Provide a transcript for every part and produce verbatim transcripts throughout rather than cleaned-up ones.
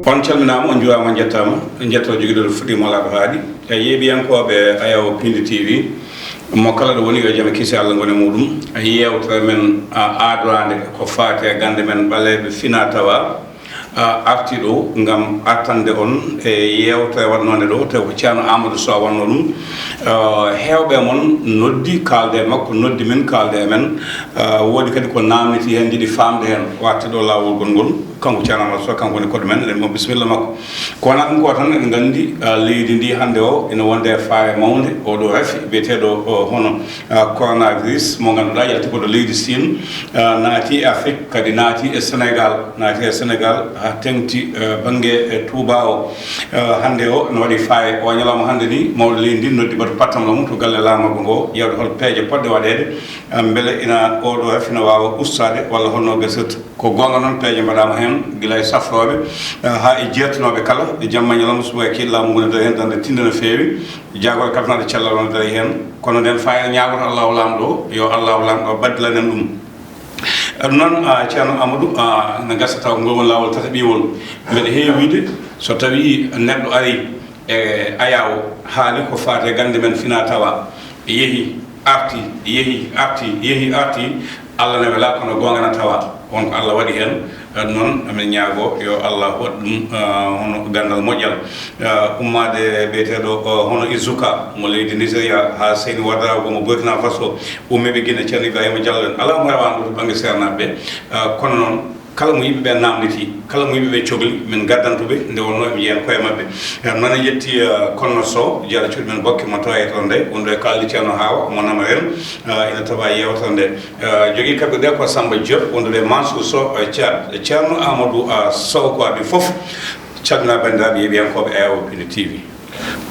On calminaama, on njuuraama, on njettaama. En njetto jogiiɗo fuɗɗii mo laaɓa haaɗi. E yeeɓiyankooɓe Ayaw Pindi T V, mo kala ɗo woni, yo jam e kiisi Allah ngone muɗum. Yeewtere men, a, aadoraande ko faati e gannde men ɓaleeɓe fina tawa, a, arti ɗo ngam artande on e yeewtere waɗnoonde ɗo, tawi ko Ceerno Amadou Sow wonno ɗum. A, heewɓe mon noddi kaalde e makko, noddi min kaalde e men. A, woodi kadi ko naamniti heen, njiɗi faamde heen, o arti ɗo laawol gongol. Kanko Ceerno Amadou Sow, kanko woni koɗo men, eɗen mo bisimilla makko. Ko wonaa ɗum ko tan, eɗen nganndi, a, leydi ndi hannde o ina wonde e faayre mawnde, oɗo rafi biyeteeɗo, o, hono, a, coronavirus mo ngannduɗaa yalti ko to leydi Siin, a, naati e Afrik, kadi naati e Senegal, naati e Senegal haa teŋti, a, bannge, e, Touba o. A, hannde o no waɗi faayre, o ñalawma hannde ni, mawɗo leydi ndi noddi batu pattam lamu to galle laamorgo ngo, ƴeewde hol peeje poɗɗe waɗeede, a, mbele ina oɗo rafi ina waawa ustaade walla holno gasirta. Ko goonga noon, peeje mbaɗaama heen, gila e safrooɓe, eh, haa e jeertinooɓe kala, e jamma ñalawma, subaka e kiiɗe laamu ngu ne darii heen darnde tinnde no feewi, jaagorɗe kalfinaade cellal no darii heen, kono ndeen faayre ñaagoto Allahu Laamɗo o, yo Allahu Laamɗo o baddilan en ɗum. Eh, ɗum noon, ah, Ceerno Amadou, ah, ne gasa taw ngol won laawol tataɓiwol. Mbeɗa heewi wiyde, so tawii neɗɗo arii, e Ayaw, haali ko faati e gannde men fina tawa, yehi, arti, yehi, arti, yehi, arti, Allah ne welaa, kono goonga na tawa. Won ko Allah waɗi heen, eh, noon amin ñaago yo Allah waɗ ɗum, eh, hono ganndal moƴƴal. Eh, ummaade biyeteeɗo, eh, hono Izuka mo leydi Nigeria, haa Seyni Wadaago mo Burkina Faso, ummiiɓe Gine, Ceerno Ibrahima Diallo en, alaa mo rewaano ɗo to bannge seernaaɓe ɓe. Eh, kono noon, kala mo yimɓe ɓe naamniti, kala mo yimɓe ɓe cokli, min gaddantu ɓe, nde wonnoo eɓe njeyan koye maɓɓe. Eh, noon en yetti, eh, Konno Sow, jeyaɗo cuuɗi men Bokke, mo tawa e toon nde, wonɗo e kaaldi Ceerno Haawa, mo namaren, eh, ina tawa yeewtere nde. Eh, jogii kaɓirɗe ko Samba Diop, wondude e Mansour Sow, eh, Thiat. Ceerno Amadou, ah, Sow ko adii fof. Calmina banndiraaɓe yeeɓiyankooɓe Ayaw Pindi T V.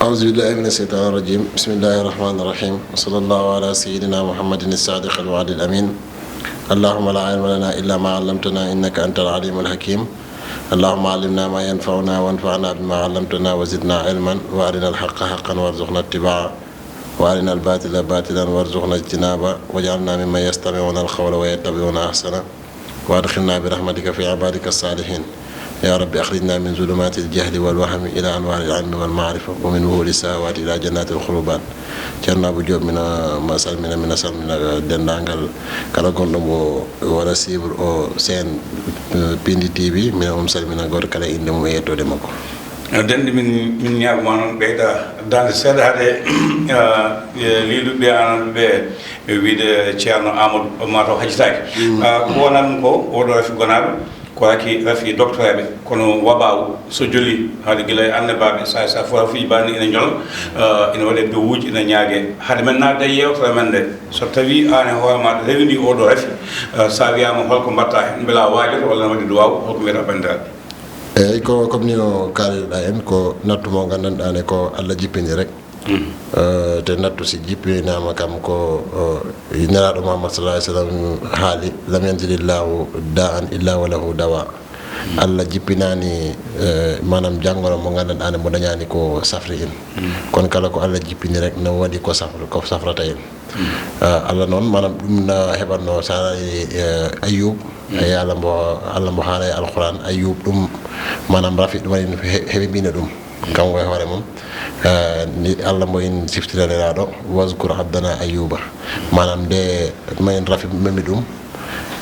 أعوذ بالله من الشيطان الرجيم. بسم الله الرحمن الرحيم. وصلى الله على سيدنا محمد الصادق الوعد الأمين. اللهم لا علم لنا إلا ما علمتنا إنك أنت العليم الحكيم. اللهم علمنا ما ينفعنا وانفعنا بما علمتنا وزدنا علما وأرنا الحق حقا وارزقنا اتباعه وأرنا الباطل باطلا وارزقنا اجتنابه واجعلنا ممن يستمعون القول ويتبعون أحسنه. وأدخلنا برحمتك في عبادك الصالحين. يا رب أخرجنا من ظلمات الجهل والوهم إلى أنوار العلم والمعرفة ومن وهول الشهوات إلى جنات القربات. Ceerno Abou Diop, mina ma salmina, mina salmina denndaangal kala gonɗo mo wala suivre o chaîne, eh, Pindi T V, mina on salmina gooto kala innde mum e yettoode makko. Denɗe min, min ñaaguma noon ɓeyda daande seeɗa hade, eh, eh, liiluɓe an ɓe, e wiyde Ceerno Amadou, mataw hajjitaaki. Mm. Ah, ko wonaa ɗum ko, oɗo rafi gonaaɗo, ko rafi, rafi doctoreeɓe, kono waɓaawu so joli, haade gila e annabaaɓe, sa, sa fof rafuuji mbaɗi ina njola, ah, ina waɗe bewuuji, ina ñaage. Hade men naatde e yeewtere men nde, so tawii aan e hoore maaɗa rewindii oɗo rafi, ah, sa wiyaama holko mbaɗta heen, mbela waajoto walla ne waɗi duwaaw, holko mbiyata banndiraaɓe? Eeyi, ko comme ni no kaalirɗaa en, ko nattu mo nganndanɗaa ne ko Allah jippini rek. Mhm. Eh, te nattu si jippinaama kam ko, eh, Nelaaɗo Muhammad sallallahu alaihi wasallam haali, "Lam yanzilillahu da'an illa wa lahu dawa." Mhm. Allah jippinaani, eh, maanaam janngono mo nganndanɗaa ne mo dañaani ko safri heen. Mhm. Kono kala ko Allah jippini rek no waɗi ko safra, ko safrata heen. Mhm. Eh, Allah noon, maanaam ɗum na heɓatno sa, eh, Ayyub, mhm, eh, Allah mbo, Allah mbo haala e Alquran, Ayyub ɗum, maanaam rafi ɗum en he-, heɓi mbina ɗum. Kanko e hoore mum, eh, ni Allah mbo en siftinaniraaɗo, "Wazkur abdana Ayyuba." Maanaam nde ma en rafi memi ɗum,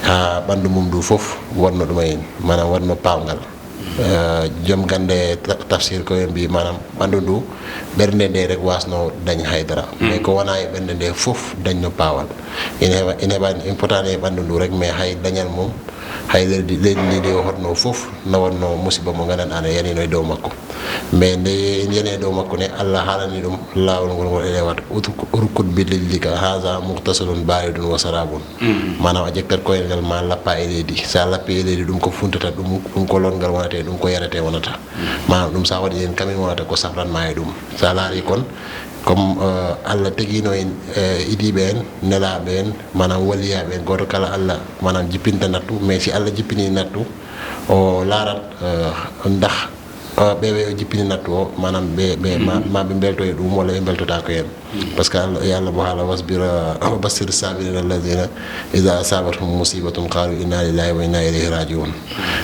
haa ɓanndu mum ndu fof wonno ɗum en, maanaam wonno paawngal. Eh, joom gannde ta-, tafsir ko ɓe mbi, maanaam ɓanndu ndu, ɓernde nde rek wasno dañ haydara. Mm. Mais ko wonaa e ɓernde nde fof dañno paawal. Ina heɓa, ina heɓa, ina fotaani e ɓanndu ndu rek, mais hay dañal mum, hay leydi, leydi ndi, ndi o hoɗno fof, na wonno musiba mo nganndanɗaa ne yanino e dow makko. Mais nde yani e dow makko ne, Allah haalani ɗum laawol ngol, ngol elewat, "Urkud bi rijlika, haza mughtasalun baridun wa sharabun." Mm. Maanaam a ƴettat koyɗe ngal ma lappa e leydi. Sa lappi e leydi, ɗum ko funtata, ɗum, ɗum ko lonngal wonata, ɗum ko yarete wonata. Mm. Maanaam ɗum sa waɗi heen kamin wonata ko safran ma e ɗum. Sa laari kon, comme, euh, Allah tegino en, euh, idiiɓe en, nelaaɓe en, maanaam waliyaaɓe en, gooto kala Allah, maanaam jippinta nattu, mais si Allah jippini nattu, o laarat, euh, ndax ɓe ɓe o jippini nattu o, maanaam ɓe ɓe ma ɓe mbelto e ɗum walla ɓe mbeltotaako heen. Par ce que Allah, e Allah mo haala, wasbir, wa bassir sabirina alladina ida asabathum musibatun qalu inna lillahi wa inna ilayhi rajiun.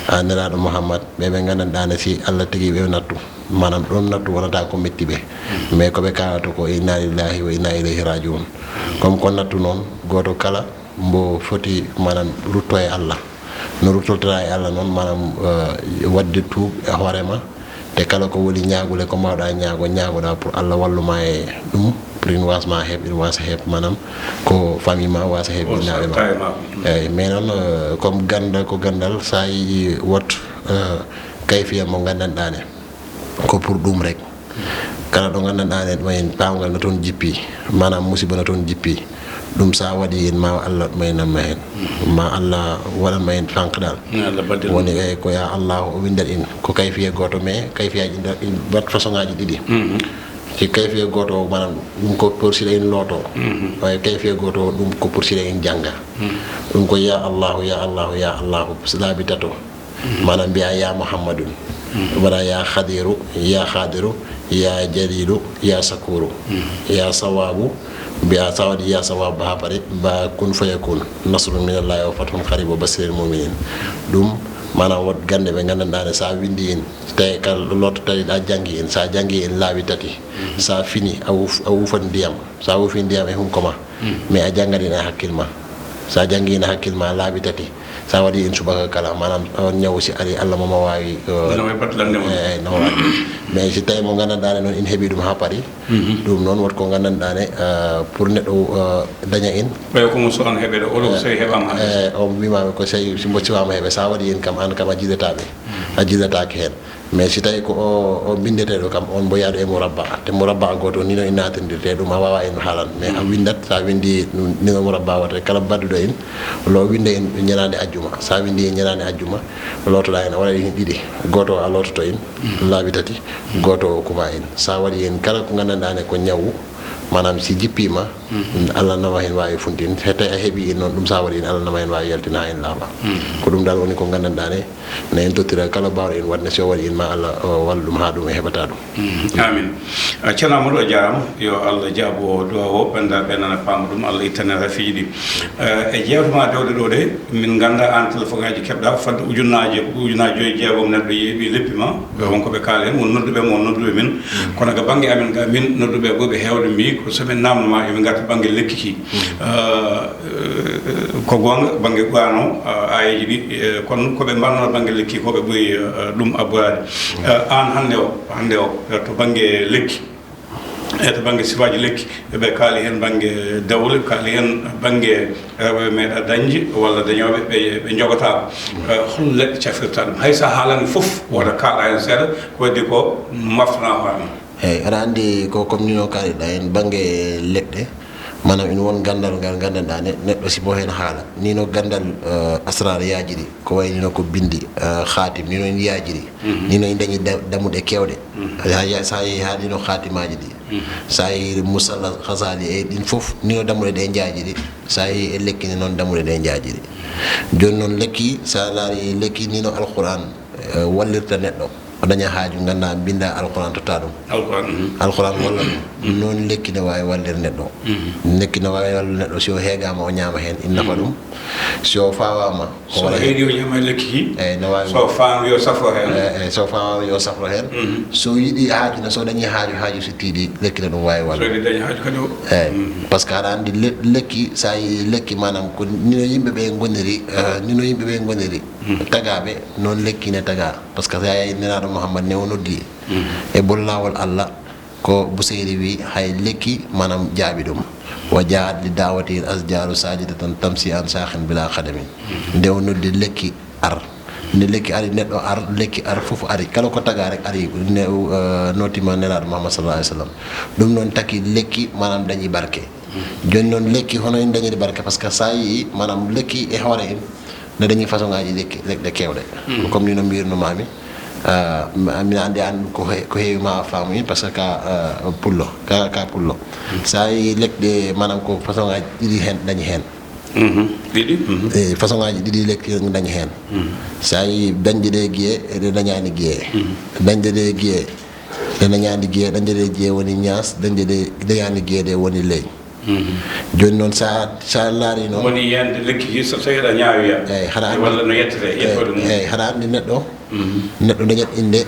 A nelaaɗo Muhammad, ɓe ɓe nganndanɗaa ne, si Allah tigi ɓe nattu, maanaam ɗoon nattu wonata ko metti ɓe, mais ko ɓe kaalata ko inna lillahi wa inna ilayhi rajiun. Comme ko nattu noon, gooto kala mbo foti maanaam rutto e Allah. No ruttoltoɗaa e Allah noon, maanaam, eh, waɗde tuub e hoore ma, te kala ko woni ñaagule, ko mbaawɗaa ñaago, ñaagoɗaa pour Allah wallu ma e ɗum, pour ina waas ma heɓ, ina waasa heɓ, maanaam, ko famille ma waasa heɓ, innaaɓe ma. Eeyi, mais noon, eh, comme ganndal ko ganndal, so a yii wot, eh, kayfiya mo nganndanɗaa ne, ko pour ɗum rek. Kala ɗo nganndanɗaa ne, ɗum en paawngal no toon jippi, maanaam musiba no toon jippi. Ɗum so a waɗi en, ma Allah ɗum en namma heen. Ma Allah waɗan ma en fanq daal. Woni, eeyi, ko ya Allahu o winndat en. Ko kayfiya gooto, mais kayfiyaaji ɗi, ɗi mbaɗ façon ŋaaji ɗiɗi. Si kayfiya gooto o, maanaam, ɗum ko pour si en looto. Waaye kayfiya gooto o, ɗum ko pour si en jannga. Ɗum ko ya Allahu, ya Allahu, ya Allahu, laabi tato. Maanaam mbiya ya Muhammadun. Mbaɗa ya Khadiru, ya Khadiru, ya Jalilu, ya Sakuru. Ya Sawabu, mbiya sa waɗi ya Sawabu haa pari, ba kun fayakun. Nasrun minallahi wa fathun qarib wa bassiril muminin. Ɗum, maanaam, wot gannde ɓe nganndanɗaa ne, so a winndi en, so tawi kala looto tawi a janngi en, so a janngi en laabi tati, so a fini, a wuf-, a wufat ndiyam, so a wufi ndiyam e hunko ma, mais a janngat en e hakkil ma. So a janngi en e hakkil ma laabi tati, so a waɗi en subaka kala, maanaam, on ñawu si ari, Allah mo ma waawi, eh, no waawi battalande mo. Eeyi, no waawi. Mais si tawi mo nganndanɗaa ne noon, ina heɓi ɗum haa pari, ɗum noon wot ko nganndanɗaa ne, eh, pour neɗɗo, eh, daña en. Ɓay ko mo so on heɓe ɗo, olo ko so heɓaama hannde. Eh, o wiimaami ko so, si mbo siwaama heɓe, so a waɗi en kam, aan kam a jiidataa ɓe. A jiidataake heen. Mais si tawi ko o, o binndeteeɗo kam, on mbo yahdu e murabba. Te murabba gooto ni no e naatindirte ɗum, a waawaa en haalan. Mais a winndat, so a winndi ɗum, ni no murabba wota, kala badduɗo en, lo winnda en ñalaande ajjuma. So a winndi en ñalaande ajjuma, lootoɗaa en, a waɗa en ɗiɗi. Gooto o a loototo en, laabi tati, gooto o kuma en. So a waɗi en kala ko nganndanɗaa ne ko ñawu, maanaam si jippiima, Allah nama heen waawi funtin. Hete a heɓi en noon, ɗum so a waɗi en, Allah nama heen waawi yaltina haa en laaɓa. Ko ɗum dal woni ko nganndanɗaa ne, ne en tottira kala baawɗo en waɗde, si o waɗi en ma Allah, o walla ɗum haa ɗum e heɓata ɗum. Amin. Ah, Ceerno Amadou, a jaaraama. Yo Allah jaabo duwaa o, banndiraaɓe nana paama ɗum, Allah ittane rafiiji ɗi. Eh, e jeewte ma dewɗe ɗo ɗe, min ngannda aan telefoŋaaji keɓɗa fadde ujunnaaje, ujunnaaje joyi jeegom neɗɗo yeeɓi leppi ma. Won ko ɓe kaali heen, won nodduɓe mo, won nodduɓe min. Kono ga bannge amin ga min, nodduɓe ɓurɓe heewde mbiyi ko so min naamno ma, yo min ngartu bannge lekki ki. Ah, eh, ko goonga, bannge Qur'aan o, ah, aayeeji ɗi, eh, kono ko ɓe mbarno bannge lekki ko ɓe ɓuri, eh, ɗum abboraade. Eh, aan hannde o, hannde o, eh, to bannge lekki, e to bannge sifaaji lekki, ɓe kaali heen bannge dawle, ɓe kaali heen bannge rewɓe meeɗa dañde walla dañooɓe ɓe, ɓe njogotaako. Eh, hol leɗɗe cafrirta ɗum? Hay so a haalani fof, wota kaalɗa heen seeɗa, ko waɗi ko mbaftanaa hoore ma. Eeyi, aɗa anndi ko comme ni no kaalɗa heen bannge leɗɗe, maanaam ina won ganndal ngal nganndanɗaa ne, neɗɗo si mo heen haala. Ni no ganndal, eh, asraar yaajiri, ko wayi ni no ko binndi, eh, khaatim, ni no en yaajiri. Ni no en dañi da-, dammuɗe keewɗe. Haa ya-, so a yehii haa ni no khaatimaaji ɗi. So a yehii Musallas Ghazali e ɗin fof, ni no dammuɗe ɗe njaajiri. So a yehii e lekki ni noon dammuɗe ɗe njaajiri. Jooni noon lekki, so a laari lekki ni no Alqur'aan, eh, wallirta neɗɗo. O daña haaju, ngannda, mbinnda Alqur'aan totta ɗum. Alqur'aan, mhm. Alqur'aan walla ɗum. Noon lekki ne waawi wallirde neɗɗo. Lekki ne waawi wallirde neɗɗo si o heegaama o ñaama heen, ina nafa ɗum. Si o faawaama, ko so o heegi o ñaama lekki ki. Eeyi, no waawi. So faawaama yo safro heen. Eeyi, eeyi, so faawaama yo safro heen. So yiɗi haaju ne, so dañi haaju, haaju si tiiɗi, lekki ne ɗum waawi wallirde. So yiɗi dañi haaju kadi o. Eeyi, par ce que aɗa anndi le-, lekki, so a yii lekki, maanaam ko ni no yimɓe ɓe ngoniri, eh, ni no yimɓe ɓe ngoniri. Tagaaɓe, noon lekki ne tagaa. Par ce que so a yii Nelaaɗo Muhammad ne o noddi e bol laawol Allah, ko Busayri wi hay lekki, maanaam, jaabi ɗum. Wa jaat li daawati asjaaru saajidatan tamsi an saakhin bila khadami. Nde o noddi lekki ar. Nde lekki ari, neɗɗo ar, lekki ar, fof ari. Kala ko tagaa rek ari, ne, eh, nootima Nelaaɗo Muhammad sallallahu alaihi wasallam. Ɗum noon taki lekki, maanaam, dañi barke. Jooni noon lekki hono en dañiri barke, par ce que so a yii, maanaam, lekki e hoore en, no dañi façon ngaaji lekki, lekɗe keewɗe. Comme ni no mbirno maami, ah, mi, mi anndi aan ko he-, ko heewi ma a faamu en, par ce que ka, ah, pullo, ka, ka pullo. So a yii lekɗe, maanaam ko façon ngaaji ɗiɗi heen dañi heen. Ɗiɗi. Mhm. E façon ngaji ɗiɗi lekki daña hen. So a yi dañde ɗe guiye, ɗe dañani guiye. Dañde ɗe guiye, ɗe dañani guiye. Dañde ɗe guiye woni ñaas, dañde ɗe dañani guiye, ɗe woni ley. Joni noon, sa sa laari noon, Woni yande lekki ki, so tawi aɗa ñaawi ya. Eyyi, haɗa andi- Walla no yettete, yettode mum. Eyyi, haɗa andi neɗɗo, neɗɗo dañat inde,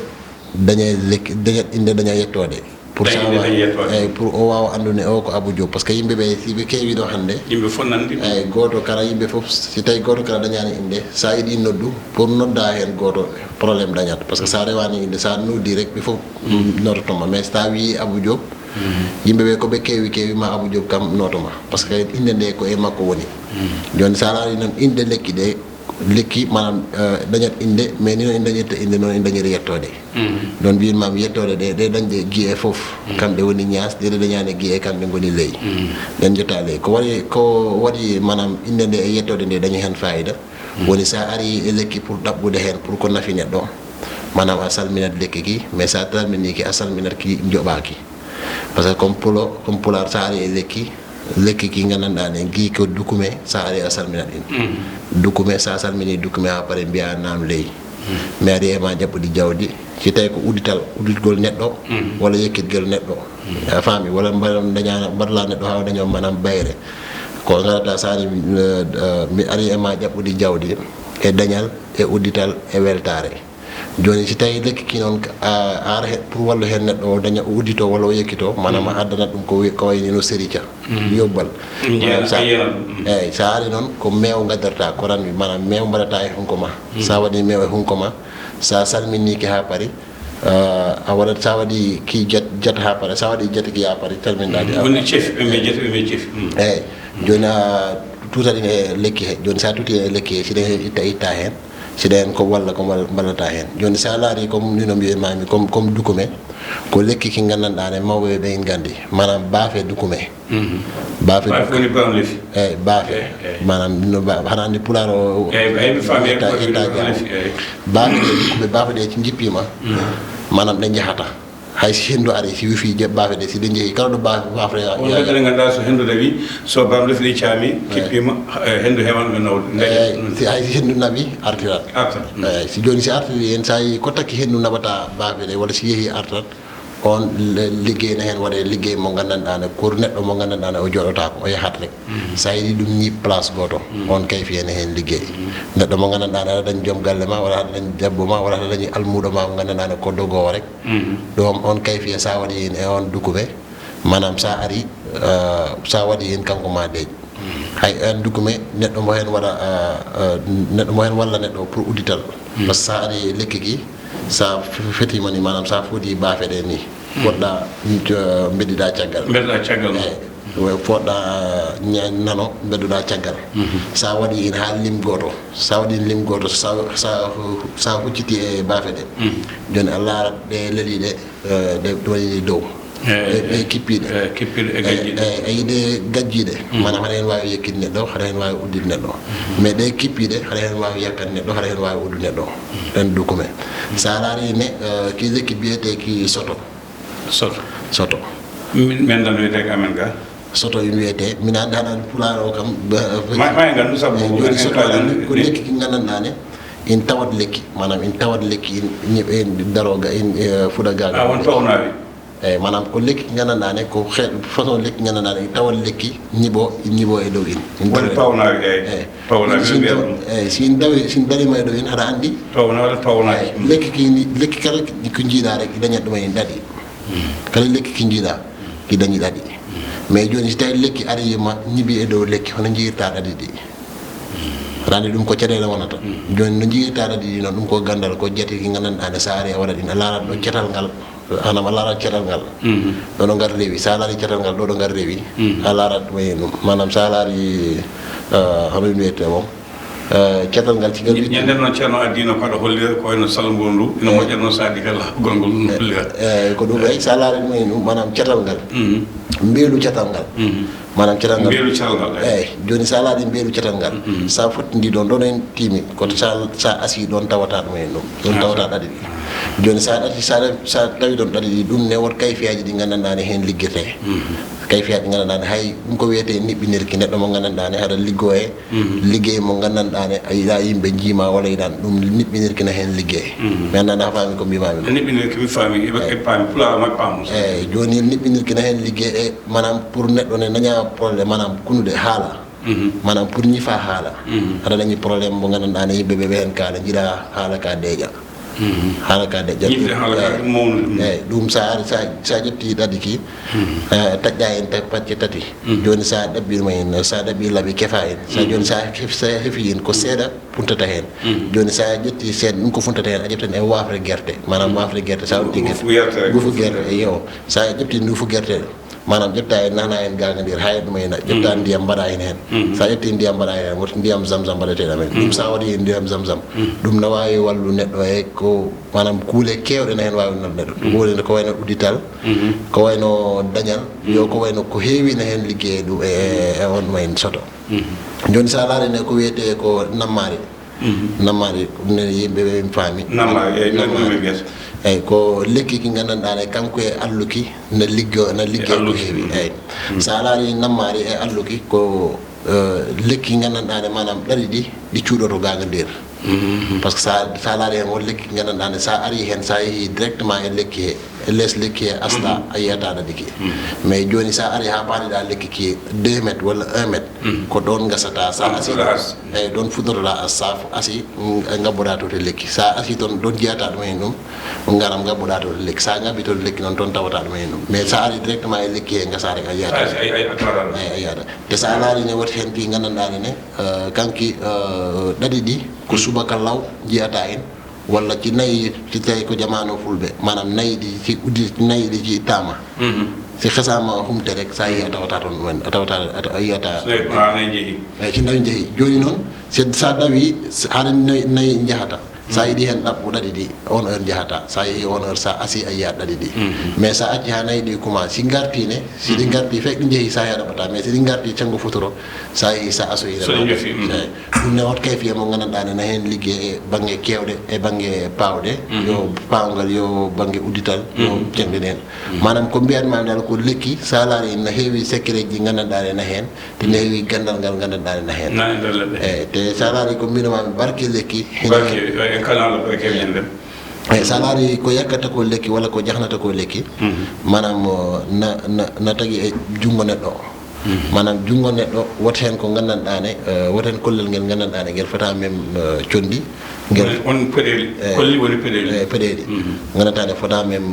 daña lekki, dañat inde, daña yettode. Pour Daña sa inde, wa- daña yettode. Eyyi, pour o wawa andude o ko Abou Diop, parce que yimɓe ɓe, si ɓe keewi ɗo hannde, Yimɓe fof nandi. Eyyi, goto kala, yimɓe fof, si tawi goto kala dañani inde, sa yiɗi noddu, pour nodda hen goto, problème dañat, parce que sa rewani inde, sa noddi rek, ɓe fof noddotoma. Mais sa wi Abou Diop, yimɓe ɓe ko ɓe keewi keewi, ma Abou Diop kam nootoma, parce que inde nde ko e makko woni. Joni sa laari noon inde lekki ɗe, lekki, manam, eh, dañat inde, mais ni noon en dañirta inde, noon en dañiri yettode. Ɗon mbiyatmi yettode ɗe, ɗe dañde guiye fof, kamɗe woni ñaas, ɗe ɗe dañani guiye, kamɗe ngoni ley. Ɗen jetta ley. Ko waɗi, ko waɗi, manam, inde nde e yettode nde dañi hen fayida. Woni sa ari e lekki pour ɗaɓɓude hen, pour ko nafi neɗɗo, manam, a salminat lekki ki, mais sa salmini ki, a salminat ki joɓaki. Parce que comme pulo, comme pular, sa ari e lekki, lekki ki gandanɗa ne, gi ko dukume, sa ari a salminat ɗin. Dukume, sa salmini dukume ha pare, mbiya nam ley. Mi ari e ma jaɓɓude jawdi, si tawi ko uddital, udditgol neɗɗo, walla yekkitgol neɗɗo. A faami, walla mbaɗa daña, mbaɗla neɗɗo ha o daña, manam, bayre. Ko ngarata sa ari, eh, eh, mi ari e ma jaɓɓude jawdi, e dañal, e uddital, e weltare. Joni, si tawi lekki ki noon, a, a ara he, pour wallu hen neɗɗo o daña, o uddito walla o yekkito, manam a addanat ɗum ko wi-, ko wayni no sérica, yobbal. Manam sa, A yiyanat ɗum. Eyyi, sa ari noon, ko meew gaddarta, ko ranwi, manam meew mbaɗata e hunko ma. Sa waɗi meew e hunko ma, sa salminiki ha paari, a, a waɗat, sa waɗi ki jat, jat ha paari, sa waɗi jat ki ha paari, salminɗa ɗi ha Woni cefi, ɓe mbiya jat, ɓe mbiya cefi. Mm. Eyyi, joni a tutat e lekki he, joni sa tuti e lekki he, siɗa he itta, itta hen, siɗa hen ko walla ko mbal-, mballata hen. Joni sa laari comme ni no mbiyatmi, comme, comme dukume, ko lekki ki gandanɗa ne, mawɓe ɓe en gandi, manam baafe dukume. Baafe Baafe woni bamlefi. Eyyi, baafe. Eyyi, eyyi. Manam no ba-, hana andi pular o. Eyyi, eyyi, mi faami, Itta, ko itta bamlefi, jam. Eyyi. Baafe ɗe dukume, baafe ɗe jippima, manam ɗe jahata. Hay si hendu ari, si wifi je baafe ɗe, si ɗe jeehi, kala ɗo baafe, baafe ya-, On ya-, ɗaɗɗere ganduɗa, so hendu dawi, so bamlefi ɗi caami, kippima, eh, hendu hewan ɓe nawde. Daña. Eyyi, si, hay si hendu nawi, artirat. Artat. Eyyi, si joni si artiri hen, sa yi ko takki hendu naɓata baafe ɗe, walla si yeehi artat, on le-, liggey ne hen waɗe liggey mo gandanɗa ne, pour neɗɗo mo gandanɗa ne, o joɗotako, o yahat rek. Sa yiɗi ɗum ñiiɓ place goto, on kayfiya ne hen liggey. Neɗɗo mo gandanɗa ne, aɗa dañi joom galle ma, walla aɗa dañi debbo ma, walla aɗa dañi almuuɗo ma, mo gandanɗa ne, ko dogowo rek. Ɗum on kayfiya sa waɗi hen e on dukume, manam sa ari, eh, sa waɗi hen kanko ma deej. Hay on dukume, neɗɗo mo hen waɗa, eh, eh, neɗɗo mo hen walla neɗɗo pour uddital. Parce que sa ari lekki ki, sa f-, fetima ni, manam sa fodi baafe ɗe ni, poɗɗa, eh, beddiɗa caggal. Beddiɗa caggal. Eyyi, we-, poɗɗa, eh, ña-, nano, bedduɗa caggal. Sa waɗi hen ha lim goto, sa waɗi lim goto, sa, sa, sa hucciti e baafe ɗe. Joni a laarat ɗe leliɗe, eh, ɗe, ɗe waɗi dow. Eyyi, ɗe, ɗe kippiɗe. Eyyi, kippiɗe e gajjiɗe. Eyyi, eyyi, ɗe gajjiɗe. Manam haɗa hen wawi yekkude neɗɗo, haɗa hen wawi uddude neɗɗo. Mais ɗe kippiɗe, haɗa hen wawi yakkude neɗɗo, haɗa hen wawi uddude neɗɗo. Ɗen dukume. Sa laari ne, eh, ki lekki biyeteki soto. Soto. Soto. Min, min dan wiyete ko amen ga. Soto ina wiyete, min andi haɗa pular o kam. Ba, ba, ma, ma en gandu sabu. Eyyi, joni en soto kala ko lekki ki gandanɗa ne, in tawat lekki, manam in tawat lekki, in, in, in daro ga, in, eh, fuɗa ga. A, won pawnawi. Eyyi, manam ko lekki gandanɗa ne, ko xe-, façon lekki gandanɗa ne, in tawat lekki, ñiiɓo, ñiiɓo e dow in. In woni tawat pawnawi, eyyi. Eyyi. Pawnawi, si, ɓe mbiya ɗum. Eyyi, si in dawi, si in darima e dow in, haɗa andi. Pawnawi walla pawnawi. Eyyi, lekki ki ni, lekki kala ki, ko jiiɗa rek, dañat ɗum e ɗaɗi. Kala lekki ki jiiɗa, ki dañi ɗaɗi. Mais joni si tawi lekki arima, ñiiɓi e dow lekki, hono jiirta ɗaɗi ɗi? Rani ɗum ko caɗele wonata. Joni no jiirta ɗaɗi ɗi noon, ɗum ko gandal, ko jate ki gandanɗa ne, sa ari a waɗat ɗin, a laarat ɗo catal ngal, hanam a laarat catal ngal. Ɗo ɗo ngal rewi, sa laari catal ngal, ɗo ɗo ngal rewi, a laarat ɗum e ɗum. Manam sa laari, eh, hono wiyete mom, eh, catal ngal, si ngal witti. Ñande noon Ceerno addino ko aɗa hollira ko wayno salmbo ndu, ina moƴƴa noon sa addi kala gonngol ɗum hollira. Eyyi, ko ɗum, eyyi, sa laari ɗum e ɗum, manam catal ngal. Mbeelu catal ngal. Manam catal ngal. Mbeelu catal ngal, eyyi. Eyyi, joni sa laari mbeelu catal ngal. Sa fottidi ɗon, ɗon en timi. Koto sa, sa asi ɗon tawata ɗum en ɗum. Ɗon tawata ɗaɗi ɗi. Joni sa ɗati, sa, sa tawi ɗon ɗaɗi ɗi, ɗum ne won kayfiyaji ɗi gandanɗa ne hen liggete. Kayfiyaaji nganndanɗaa ne, hay ɗum ko wiyetee niɓɓinirki neɗɗo mo nganndanɗaa ne haɗa liggoo e liggey mo nganndanɗaa ne a yiɗaa yimɓe njiima walla yiɗaan ɗum niɓɓinirki na heen liggey. Mi anndaa ndaa faami ko mbiimaami ko. Niɓɓinirki mi faami, e faami pulaar ma paamu. Eeyi, jooni niɓɓinirki na heen liggey e maanaam pour neɗɗo ne naña problème, maanaam kunude haala. Maanaam pour ñifa haala. Aɗa dañi problème mo nganndanɗaa ne yimɓe ɓe ɓe heen kaala njiɗa haala ka deeƴa. Haala ka deeƴa. Ñifde haala ka ɗum mawnude ɗum. Eeyi, ɗum sa ari sa sa ƴetti ɗaɗi ki, taƴƴa heen ta pacce tati. Jooni sa ɗabbirma heen, sa ɗabbi laɓi kefa heen. Sa jooni sa hef- sa hefi heen ko seeɗa funtata heen. Jooni sa ƴetti seeɗa ɗum ko funtata heen a ƴeftan e wafre gerte. Maanaam wafre gerte sa uddii gerte. Gufu gerte. Gufu gerte, eeyi. Sa ƴetti nduufu gerte, maanaam ƴetta e nana en gaga ndir hay ɗum ena ƴetta ndiyam mbaɗa en heen. Sa ƴetti ndiyam mbaɗa en heen woto ndiyam zamzam mbaɗeteɗo men ɗum sa waɗi e ndiyam zamzam, ɗum na wawi wallu neɗɗo e ko maanaam kuule kewɗe na heen wawi wallu neɗɗo. Ɗum woni ko wayno uddital, ko wayno dañal, yo ko wayno ko heewi na heen liggey e ɗum e e on ɗum en soto. Jooni sa laari ne ko wiyete ko nammaari. Nammaari ɗum ne yimɓe ɓe mi faami. Nammaari, eeyi, nammaari. Eeyi, ko lekki ki nganndanɗaa ne kanko e alluki na liggo na liggey ko heewi. Eeyi. Sa laari nammaari e alluki ko eh, lekki nganndanɗaa ne maanaam ɗaɗi ɗi ɗi cuuɗoto gaga ndir. Par ce que sa sa laari heen won lekki nganndanɗaa ne sa ari heen sa yehi directement e lekki he e les lekki he asta a yiyata ɗaɗi ki. Mais jooni sa ari ha paaniɗa lekki ki deux mètres walla un mètre, ko ɗoon ngasata sa asi. Eeyi, ɗoon fuɗɗotoɗa a saf asi, mm, ngabboɗa to to lekki. Sa asi toon ɗoon jiyata ɗum heen ɗum, ngaram ngabboɗa to to lekki. Sa ngabbi to to lekki noon toon tawata ɗum heen ɗum. Mais sa ari directement e lekki he ngasa rek a yiyata. Eeyi, a yiyata. Te sa laari ne woto heen ki nganndanɗaa ne, eh, kanki, eh, ɗaɗi ɗi ko subaka law jiyata en. Walla ci nayi, ci tawi ko jamaano fulɓe, maanaam nayi ɗi ci uddi, nayi ɗi ci ittaama. Si xesaama humte rek, sa yi a tawata toon ɗumen, a tawata, a taw-, a yiyata. So tawi ko haa nayi njehi. Eeyi, ci nayi njehi. Jooni noon, si sa dawi, s-, haɗa nayi, nayi njahata. Sa yiɗi heen ɗaɓɓu ɗaɗi ɗi, on heure njahata. Sa yehi on heure, sa asi a yiyat ɗaɗi ɗi. Mais sa acci haa nayi ɗi kuma, si ngarti ne, si ɗi ngarti, fek ɗi njehi, sa yi a ɗaɓɓata. Mais si ɗi ngarti, canngo futuro, sa yehi, sa asoyi. So ɗi njofi, mm. Eeyi. Ɗum ne won kayfiya mo nganndanɗaa ne na heen liggey e bannge keewɗe, e bannge paawɗe, yo paawngal, yo bannge uddital, yo jannde ndeen. Maanaam ko mbiyan ma dal ko lekki, sa laari na heewi secret ji nganndanɗaa ne na heen, te na heewi ganndal ngal nganndanɗaa ne na heen. Na e nder leɗɗe. Eeyi, te sa laari ko mbino ma barke lekki, hina barke, en kala Allah barke men nden. Eeyi, sa laari ko yakkata ko lekki walla ko jahnata ko lekki, maanaam, na, na, na tagi e junngo neɗɗo. Maanaam junngo neɗɗo, woto heen ko nganndanɗaa ne, eh, woto heen kollel ngel nganndanɗaa ne, ngel fota mem, eh, conndi. Ngel woni, woni peɗeeli, eh, kolli woni peɗeeli. Eh, peɗeeli. Nganndanɗaa ne fota mem,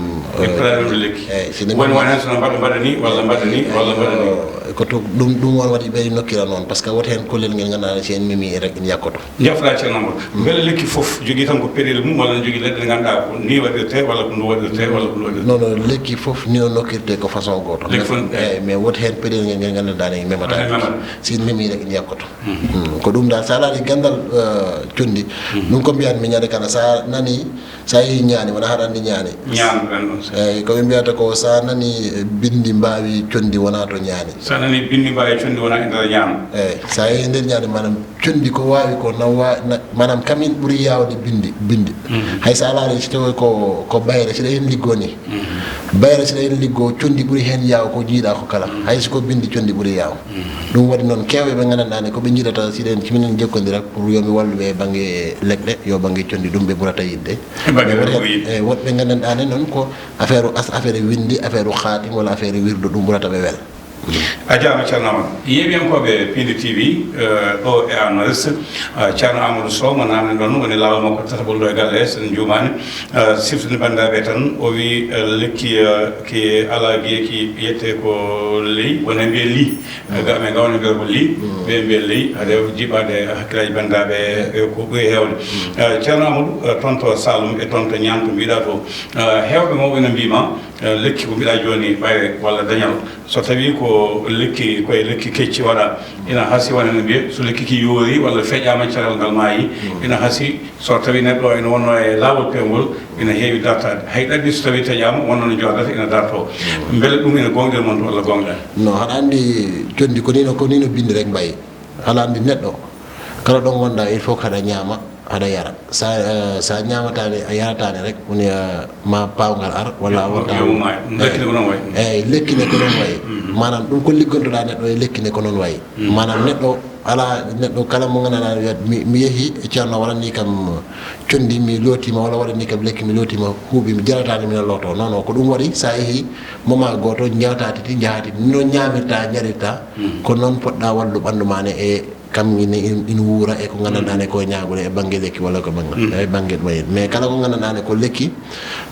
eh, peɗeeli woni lekki. Eh, si woni, woni heen so no mbaɗa, mbaɗa ni, walla mbaɗa ni, walla mbaɗa ni. Eh, ko to, ɗum, ɗum won waɗi ɓe nokkira noon, par ce que woto heen kollel ngel nganndanɗaa ne, si en memi rek en yakkoto. Jafra Ceerno Amadou. Mbele lekki fof jogii tan ko peɗeeli mum, walla ne jogii leɗɗe ɗe ngannduɗaa ko ni waɗirtee, walla ko ndu waɗirtee, walla ko ndu waɗirtee? Non, non, lekki fof ni no nokkirtee ko façon gooto. Lekki fof, eeyi, mais woto heen peɗeeli ngel ngel nganndanɗaa ne en memata. Wota en memata. Si en memi rek en yakkoto. Mm, ko ɗum dal, sa laari ganndal, eh, conndi, ɗum ko mbiyan mi ñande kala, sa nani, sa yehi ñaani, wona haɗa anndi ñaani. Ñaani ɗan ɗon. Eeyi, ko ɓe mbiyata ko sa nani binndi mbaawi conndi wona to ñaani. Sa nani binndi mbaawi conndi wona e nder ñaani. Eeyi, sa yehi nder ñaani, maanaam, conndi ko waawi ko na wa-, na, maanaam, kamin ɓuri yaawde binndi, binndi. Hay so a laarii, si tawii ko, ko bayre, si ɗa heen liggoo nii. Bayre, si ɗa heen liggoo, conndi ɓuri heen yaaw ko njiiɗaa ko kala. Hay so ko binndi, conndi ɓuri yaaw. Ɗum waɗi noon, keewɓe ɓe nganndanɗaa ne, ko ɓe njiɗata, si ɗen, si minen njokkondira, pour yo mi wallu ɓe e bannge leɗɗe, yo bannge conndi, ɗum ɓe ɓurata yiɗde. E bannge leɗɗe ko yiɗde. E woɗɓe nganndanɗaa ne noon, ko affaire as-, affaire winndi, affaire kaatim, walla affaire wirdu, ɗum ɓurata ɓe wel. A jaaraama, Ceerno Amadou. Yeeɓiyankooɓe Piindi T V, eh, ɗo e Anmaris, eh, Ceerno Amadou Sow mo naamnɗen ɗon woni laawol makko tataɓol ɗo e galle he, so en njuumaani. Eh, siftude banndiraaɓe tan, o wii, eh, lekki, eh, ki alaa giye ki yette ko ley, wona mbiye lii. Eh, ga amen ga wona mbiye ko lii, ɓe mbiye ley, haade jiɓaade hakkillaaji banndiraaɓe, eh, ko ɓuri heewde. Eh, Ceerno Amadou, eh, toon to Saalum e toon to Ñaan to mbiɗa to, eh, heewɓe mawɓe ina mbii ma, eh, lekki ko mbiɗa jooni ɓayre walla dañal. So tawii ko lekki, ko e lekki kecci waɗa, ina hasii wona no mbiye, so lekki ki yoori walla feƴƴaama caral ngal maayi, ina hasii, so tawii neɗɗo ina wonnoo e laawol peewngol, ina heewi dartaade. Hay ɗaɓɓi so tawii taƴaama, wonnoo no joodata, ina dartoo. Mbele ɗum ina goongɗini mon walla goongɗaani? No, haɗa anndi conndi ko nii no, ko nii no binndi rek mbayi. Haɗa anndi neɗɗo, kala ɗo ngonɗaa, il faut ko haɗa ñaama. Aɗa yara. Sa, eh, sa ñaamataani, a yarataani rek, woni, eh, ma paawngal ar, walla a wonta. Yo maayo. Lekki ne ko noon wayi. Eey, lekki ne ko noon wayi. Maanaam, ɗum ko liggontoɗaa neɗɗo e lekki ne ko noon wayi. Maanaam, neɗɗo alaa, neɗɗo kala mo nganndanɗaa wiyat, mi, mi yehi e ceerno, waɗanii kam conndi, mi lootiima, walla waɗanii kam lekki, mi lootiima, huuɓi, mi jarataani, mi lootoo. Non, non, ko ɗum waɗi, sa yehi, moment gooto, njahataa titi, njahaa titi. Ni noon ñaamirta, njarirta, ko noon poɗɗaa wallude ɓanndu maa ne e kam ina, ina, ina wuura e ko nganndanɗaa ne ko e ñaagude e bannge lekki walla ko bannge, e bannge ɗum en. Mais kala ko nganndanɗaa ne ko lekki,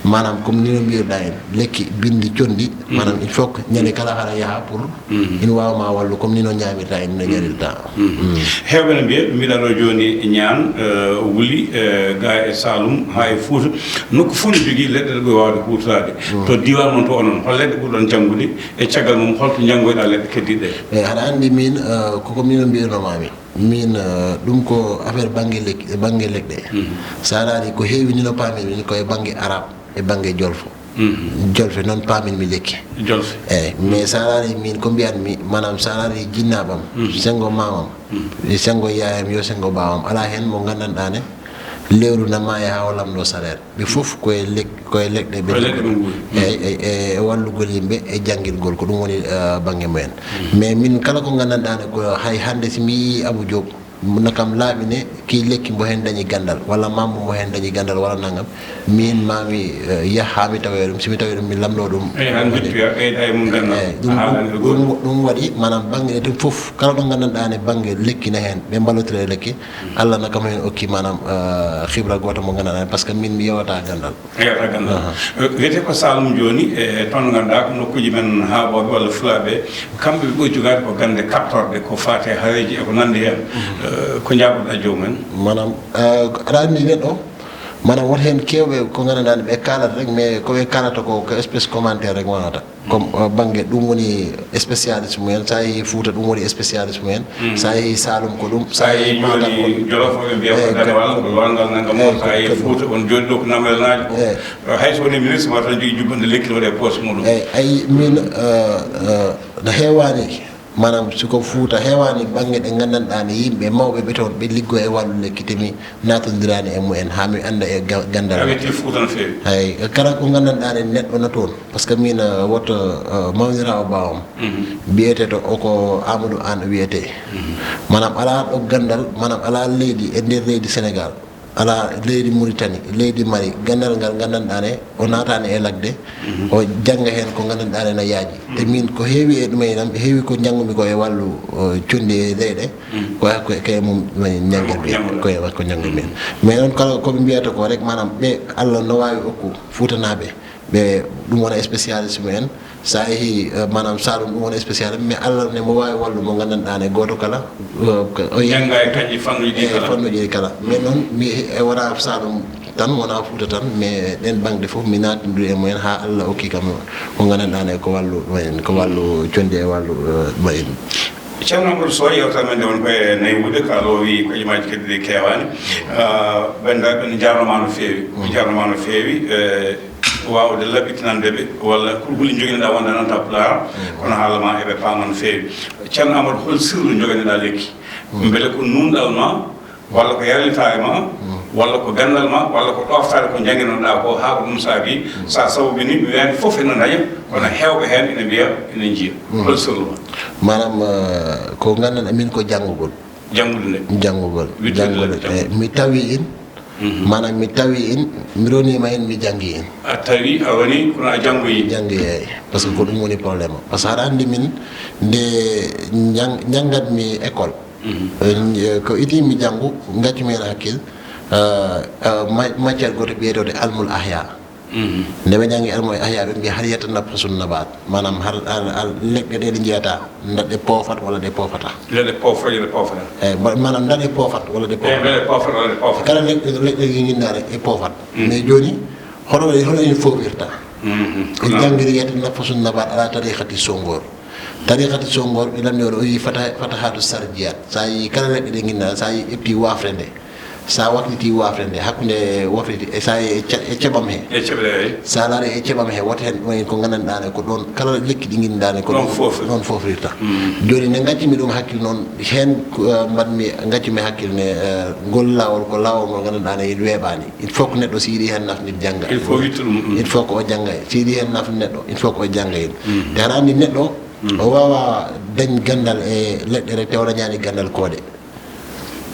maanaam, comme ni no mbiyirɗaa en, lekki binndi conndi, maanaam, il faut que ñande kala haɗa yaha pour ina waawa ma wallu, comme ni no ñaamirta en, no ñarirta. Heewɓe no mbiya, mbiɗa ɗo jooni Ñaan, eh, Wuli, eh, ga e Saalum, haa e Fuuta. Nokku fof no jogii leɗɗe ɗe ɓuri waawde huutoraade. To diiwaan mon to onon, hol leɗɗe ɓurɗon janngude? E caggal mum, holto njanngoyɗaa leɗɗe keddiiɗe ɗe? Eey, aɗa anndi miin, eh, ko ko miin mbiyatnoo maa mi. Miin, eh, ɗum ko affaire bannge lekki, e bannge leɗɗe. Sa raari ko heewi ni no paamirmi ko e bannge arab, e bannge jolfo. Jolfe noon paamirmi lekki. Jolfe. Eey, mais sa raari miin ko mbiyatmi, maanaam sa raari jinnaaɓam, senngo maamam, e senngo yaayam, yo senngo baawam, alaa heen mo nganndanɗaa ne lewru na maaya haa o lamndoo salaire. Ɓe fof ko e lek-, ko e leɗɗe ɓe. Ko e leɗɗe ɓe nguuri. Eey, e, e wallugol yimɓe e janngingol, ko ɗum woni, eh, bannge mumen. Mais min kala ko nganndanɗaa ne ko hay hannde si mi yii Abou Diop, no kam laaɓi ne, kii lekki mbo heen dañi ganndal, walla mambo mbo heen dañi ganndal, walla nanngam, miin maa mi, eh, yah haa mi tawoya ɗum, si mi tawi ɗum mi lamndoo ɗum. Eey, haa mbittoya, ɓeyda e mum ganndal. Eey, ɗum, ɗum, ɗum waɗi, maanaam, bannge ɗe tun fof, kala ɗo nganndanɗaa ne bannge lekki ne heen, ɓe mballotira e lekki, Allah na kam heen okki, maanaam, eh, xibra gooto mo nganndanɗaa, par ce que miin mi yewataa ganndal. Yewataa ganndal. Eh, wiyetee ko Saalum jooni, e toon ngannduɗaa ko nokkuuji men Haabooɓe walla Fulaaɓe, kamɓe ɓe ɓuri jogaade ko gannde kaɓtorɗe, ko faati e hareeji e ko nanndi heen. Eh, ko njaabotoɗaa joomum en? Maanaam, eh, aɗa anndi neɗɗo, maanaam, won heen keewɓe ko nganndanɗaa ne ɓe kaalata rek, mais ko ɓe kaalata ko, ko espèce commentaire rek wonata. Comme, eh, bannge ɗum woni spécialiste mumen, sa yehi Fuuta ɗum woni spécialiste mumen, sa yehi Saalum ko ɗum, sa yehi Matam ko ɗum. Jolof, ɓe mbiya ko dande walla ko lowangal nanngam o, sa yehi Fuuta, on jooɗi ɗo ko namelanaaji ko. Hay so woni ministre, ma tan jogii jubbannde lekki no waɗa e poche muɗum. Eey, ayi, min, eh, eh, no heewaani, maanaam, si ko Fuuta, heewaani bannge ɗe nganndanɗaa ne yimɓe mawɓe ɓe toon, ɓe liggoo e wàllu lekki, te mi naatondiraani e mumen, haa mi annda e ga-, ganndal. A weetii Fuuta no feewi. Hay, kala ko nganndanɗaa ne neɗɗo na toon, par ce que miin, eh, woto, eh, mawniraawo baawam, biyeteeɗo o ko Amadou Anne wiyetee. Maanaam, alaa ɗo ganndal, maanaam, alaa leydi e nder leydi Senegaal. Alaa leydi Muritani, leydi Mali, ganndal ngal nganndanɗaa ne, o naataani e ladde, o jannga heen ko nganndanɗaa ne na yaaji. Te miin ko heewi e ɗum en am, heewi ko njanngumi ko e wàllu, o, conndi e leyɗe, ko, ko, ko e mum njannginmi, ko e makko njannginmi. Mais noon kala ko ɓe mbiyata ko rek, maanaam ɓe Allah no waawi okku Fuutanaaɓe, ɓe ɗum wona spécialiste mumen. Sa yehi, eh, maanaam Saalum ɗum wona spécial, mais Allah ne mo waawi wallu mo nganndanɗaa ne gooto kala, eh, ko o yehi. Jannga e kañƴi fannuuji ɗi kala. Fannuuji ɗi kala. Mais noon, mi e wona Saalum tan, wona Fuuta tan, mais ɗeen baŋɗe fof mi naatindiri e mumen haa Allah okki kam ko nganndanɗaa ne ko wàllu mo en, ko wàllu conndi e wàllu, eh, mo en. Ceerno Amadou Sow, yewtere men nde won ko e naywude, ka loowi ko imaaji kadi ɗi keewaani. Ah, banndiraaɓe, en njaarnoo ma no feewi. En njaarnoo ma no feewi, eh, waawde laɓɓitinande ɓe, walla kulhuli njoginoɗaa wonde nanta Pulaar, kono haala ma eɓe paama no feewi. Ceerno Amadou, hol sirlu njoganoɗaa lekki? Mbele ko nuunɗal ma, walla ko yarlitaa e ma, walla ko ganndal ma, walla ko ɗooftaade ko njannginoɗaa ko, haa ko ɗum saabi, sa sabobini, mi wiyaani fof ene daña, kono heewɓe heen ene mbiya, ene njiya. Hol sirlu ma? Maanaam, eh, ko nganndanɗaa min ko janngugol. Janngugol. Janngugol. Wittude janngugol. Eh, mi tawi in, maanaam mi tawi in, mi roniima in, mi janngi in. A tawi, a woni, kono a janngoyi. Janngi, eey. Par ce que ko ɗum woni problème o. Par ce que aɗa anndi min, nde njang-, njanngatmi école, eh, ko idii mi janngu, ngaccumi heen hakkil, eh, eh, ma-, matière gooto biyeteeɗo Almul Ahya. Nde ɓe njanngi Almul Ahya, ɓe mbiya, "Hal yatanaffasu nabaat?" Maanaam, hal, hal, hal leɗɗe ɗe, ɗe njiyata, nda ɗe poofat walla ɗe poofataa? Leɗɗe poofat, ɗe poofataa. Eey, ba-, maanaam, nda ɗe poofat walla ɗe poofataa? Eey, nda ɗe poofat walla ɗe poofataa? Kala leɗɗe, leɗɗe ɗe nginndaa rek, ɗe poofat. Mais jooni, hono, hono en foofirta? En janngiri yatanaffasu nabaat ala tariqati Sonngoor. Tariqati Sonngoor, ɓe lamnii o, o yii fata-, fatahaatu sarjiyaat. Sa yii kala leɗɗe ɗe nginndaa, sa yii ƴetti waafre nde. So a waflitii wafre nde, hakkunde wafriti, e so a e ce-, e ceɓam he. E ceɓre, eey. So a laarii e ceɓam he, woto heen ɗum en ko nganndanɗaa ne, ko ɗoon kala lekki ɗi nganndanɗaa ne, ko ɗoon ɗoon fof. Ɗoon foofrirta. Mm. Jooni, nde ngaccumi ɗum hakkille noon, heen ko, eh, mbaɗmi, ngaccumi hakkille ne, eh, ngol laawol ko laawol ngol nganndanɗaa ne, ina weeɓaani. Il faut que neɗɗo, so yiɗi heen nafnir, jannga. Il faut witta ɗum, mm. Il faut que o jannga. So yiɗi heen nafnir neɗɗo, il faut que o jannga heen. Mm. Te aɗa anndi neɗɗo, mm, o waawaa dañ ganndal e leɗɗe rek, te o dañaani ganndal koode.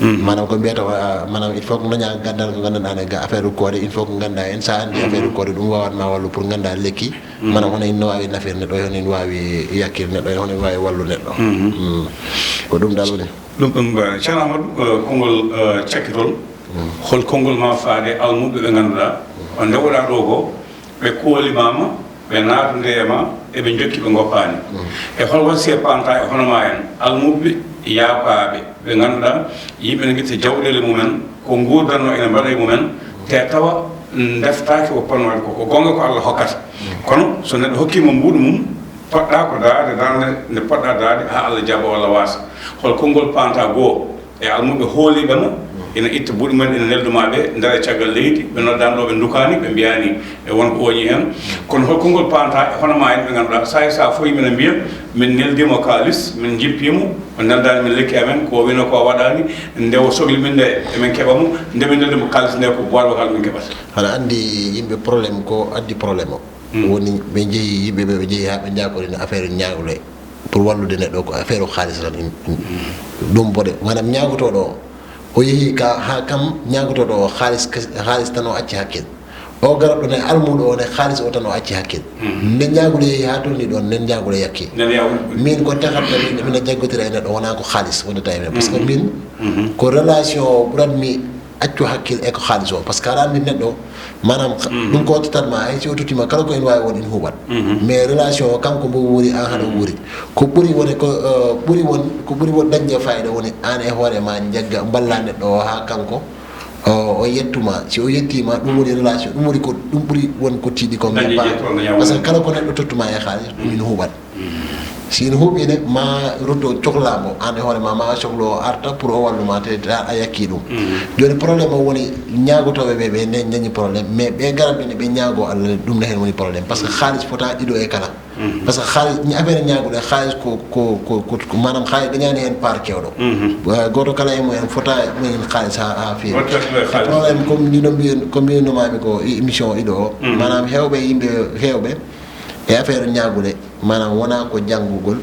Mm. Maanaam ko mbiyata, ah, maanaam il faut que dañaa ganndal ko nganndanɗaa ne, ga affaire koode, il faut que nganndaa heen, so a anndi, mhm, affaire koode, ɗum waawat ma wallu pour nganndaa lekki. Mm. Maanaam hono ina waawi nafir neɗɗo, hono ina waawi yakkir neɗɗo, hono ina waawi wallu neɗɗo. Mhm. Mm. Ko ɗum dal woni. Ɗum ɗum, eh, Ceerno Amadou, eh, konngol, eh, cakkitol. Mm. Hol konngol ma faade almuɓɓe ɓe ngannduɗaa, mm, o ndewoɗaa ɗo ko, ɓe koolimaama, ɓe naatundee e ma, eɓe njokki, ɓe ngoppaani. Mm. E hol wasiya paanta e hono ma en, almuɓɓe yaafaaɓe, ɓe ngannduɗaa yimɓe ne ngitta jawɗeele mumen, ko nguurdanno ene mbaɗa e mumen, te tawa ndeftaaki ko ponno waɗde ko, ko goonga ko Allah hokkata. Mm. Kono so neɗɗo hokkiima mbuuɗu mum, poɗɗa ko daade darnde nde poɗɗa daade haa Allah jaɓa walla waasa. Hol konngol paanta goo e almuɓɓe hooliiɓe ma, ina itta buuɗi mumen, ina neldu ma ɓe, ndara caggal leydi, ɓe noddaani ɗo, ɓe ndukaani, ɓe mbiyaani e won ko ooñi heen. Kono hol konngol paanta e hono ma en ɓe ngannduɗaa, saa e saa fof yimɓe ne mbiya, min neldiima kaalis, min njippiimo, o neldaani min lekki amen, ko o wino ko o waɗaani, nde o sokli min nde, emin keɓa mo, nde min neldi mo kaalis nde, ko boîte vocale min keɓata. Aɗa anndi yimɓe problème ko addi problème o. Mm. Woni ɓe njehi, yimɓe ɓe, ɓe njehi haa ɓe njaakorino affaire ñaawle. Pour wallude neɗɗo ko affaire o haalis tan. In, in, ɗum bone. Maanaam ñaagotooɗo o, o yehi ka, haa kam ñaagotooɗo o haalis kes-, haalis tan o acci hakkil. O garɗo ne almuuɗo o ne haalis o tan o acci hakkil. Mhm. Nde ñaagule yehi haa tolni ɗoon, nden ñaagule yakki. Nden yaw- Min ko taxatta min, mina jaggotira e neɗɗo wonaa ko haalis wonata e men. Parce que, mhm, min, mhm, ko relation o ɓuratmi accu hakkil e ko haalis o. Parce que aɗa anndi neɗɗo, maanaam, xa-, mhm, ɗum ko tottat ma, hay si o tottima, kala ko en waawi won, en huuɓat. Mhm. Mais relation o, kanko mbo wuuri, aan haɗa, mhm, wuuri. Ko ɓuri woni ko, eh, ɓuri won, ko ɓuri won dañde fayida woni aan e hoore ma njagga, mballa neɗɗo o haa kanko, o, o yettuma. Si o yettima, ɗum woni relation, ɗum woni ko, ɗum ɓuri won ko tiiɗi ko. Dañde mais pas, jettode ñaawde. Parce que kala ko neɗɗo tottuma e haalis, ɗum ina huuɓat. Si ina huuɓi ne, ma rutto cohlaa mo, aan e hoore ma, ma a cohlo o arta pour o wallu ma, te, te a yakki ɗum. Mhm. Jooni problème o woni ñaagotooɓe ɓe, ɓe ne dañi problème, mais ɓe garata ne ɓe ñaago Allah, ɗum ne heen woni problème. Parce que haalis fota ɗiɗo e kala. Mhm. Parce que haalis, ni affaire ñaagude haalis ko, ko, ko, ko, ko maanaam haalis dañaani heen part keewɗo. Mhm. Eh, gooto kala e mumen fota e mumen haalis haa, haa feewi. Wonta ɗum e haalis. Problème comme ni no mbiyen-, ko mbiyannoo-mi ko e émission ɗiɗo o, mhm, maanaam heewɓe yimɓe, heewɓe e affaire ñaagude, maanaam wonaa ko janngugol,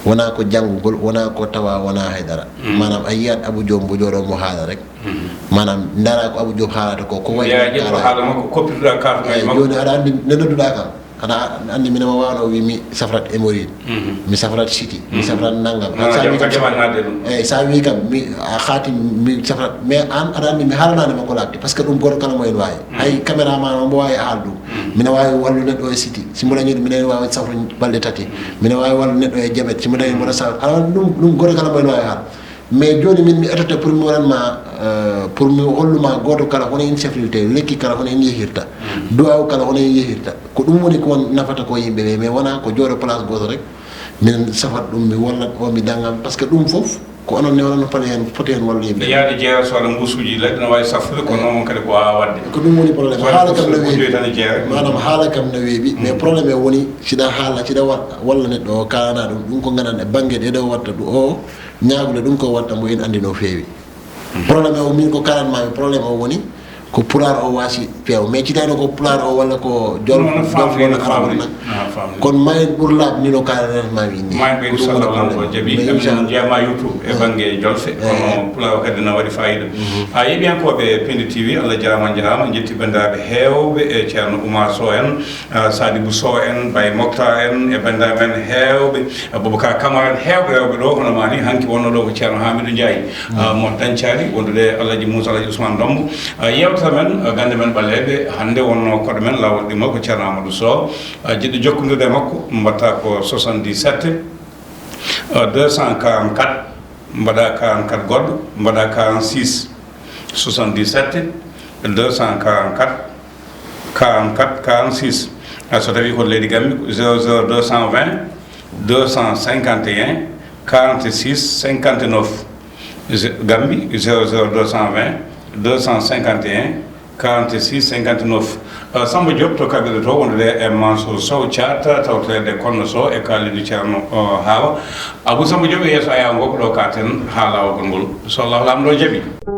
wonaa ko janngugol, wonaa ko tawa, wonaa hay dara. Mm. Maanaam a yiyat Abou Diop mbo jooɗo mo haala rek. Mm. Maanaam ndaara ko Abou Diop haalata ko, ko wayi. Yaa ƴetto haala makko, koppitoɗaa kaartuŋaaji, eey, makko. Jooni aɗa anndi nde nodduɗaa kam, aɗa anndi minen o waawno wi mi safrat hémorroïde, mhm, mi safrat siti, mi, mhm, safrat nanngam. Ah, sa wi kam, eey, sa wi kam mi, a haati mi safrat, mais aan aɗa anndi mi haalanaani ma ko laaɓti, parce que ɗum gooto kala mo en waawi. Mm. Hay caméraman o mbo waawi haal ɗum. Mm. Mino waawi wallude neɗɗo e siti. Si mbo dañi ɗum, mino waawi safrude balɗe tati. Mm. Mino waawi wallude neɗɗo e jabet. Si mbo dañi, mboɗo safra. Aɗa anndi ɗum, ɗum gooto kala mo en waawi haal. Mais jooni min mi etoto pour mi waɗan ma, euh, pour mi hollu ma gooto kala hono en safrirta, lekki kala hono en yehirta, mm, duwaaw kala hono en yehirta. Ko ɗum woni ko nafata ko yimɓe ɓe, mais wonaa ko jooɗo place gooto rek. Min safat ɗum, mi wallat o, mi danngam, parce que ɗum fof ko onon ne, onon poti heen, poti heen wallu yimɓe. Yaade jeere so walla mbuusuuji leɗɗe no waawi safrude, kono, eey, on kadi ko waawaa waɗde. Ko ɗum woni problème. So walla haala kam no weeɓi. Tan jeere. Maanaam haala kam no weeɓi, mais, mm, problème o woni, siɗa haala, siɗa wa-, walla neɗɗo o kaalana ɗum, ɗum ko nganndanɗaa bannge ɗee ɗo watta ɗum o, ñaagude ɗum ko watta mbo en anndi no feewi. Problème o, min ko kalan maami, problème o woni ko pulaar o waasi feew. Mais ci tawno ko pulaar o walla ko jol-, non, non, jolfo famɗi, walla arabe famɗi. Nan. Ah, famɗi. Kono ma en ɓur laaɓ ni no kalan maami ni. Ma en ɓe ko ɗum woni inshallah, problème o. Jaɓi, mais emin inshallah, jeema YouTube e, eh, bannge jolfe, eh, kono pulaar o kadi na waɗi fayida. Mhm. A yeeɓiyankooɓe Pindi T V, Allah jaraama, on jaraama. En njetti banndiraaɓe heewɓe e Ceerno Oumar Sow en, ah, Sadibou Sow en, Baye Moctar en, e banndiraaɓe men heewɓe, Aboubacar Camara en, heewɓe rewɓe ɗo, hono ma ni, hanki wonno ɗo ko Ceerno Hamidou Ndiaye, mm, ah, mo Dañcaali, wondude Alhaji Moussa, Alhaji Ousmane Dombo. Ah, yeewtere men, ah, gannde men ɓaleeɓe, hannde wonno koɗo men laawol ɗimmal ko Ceerno Amadou Sow. Ah, jiɗɗo jokkondirde e makko, mbaɗata ko soixante-dix-sept, ah, deux cent quarante-quatre, mbaɗa quarante-quatre goɗɗo, mbaɗa quarante-six, soixante-dix-sept, deux cent quarante-quatre, quarante-quatre, quarante-six. Ah, so tawii ko leydi Gambie, zéro zéro deux cent vingt, deux cent cinquante et un, quarante-six, cinquante-neuf. Ze-, Gambie, zéro zéro deux cent vingt, deux cent cinquante et un, quarante-six, cinquante-neuf. Samba Diop to kaɓirɗe to, wondude e Mansour Sow Thiat, tawtoreede Konno Sow e Kalidou Thierno Hawa. Abou Samba Diop e yeeso ayaw ngo ko ɗo katen haa laawol ngol, so Allah laamɗo jaɓi.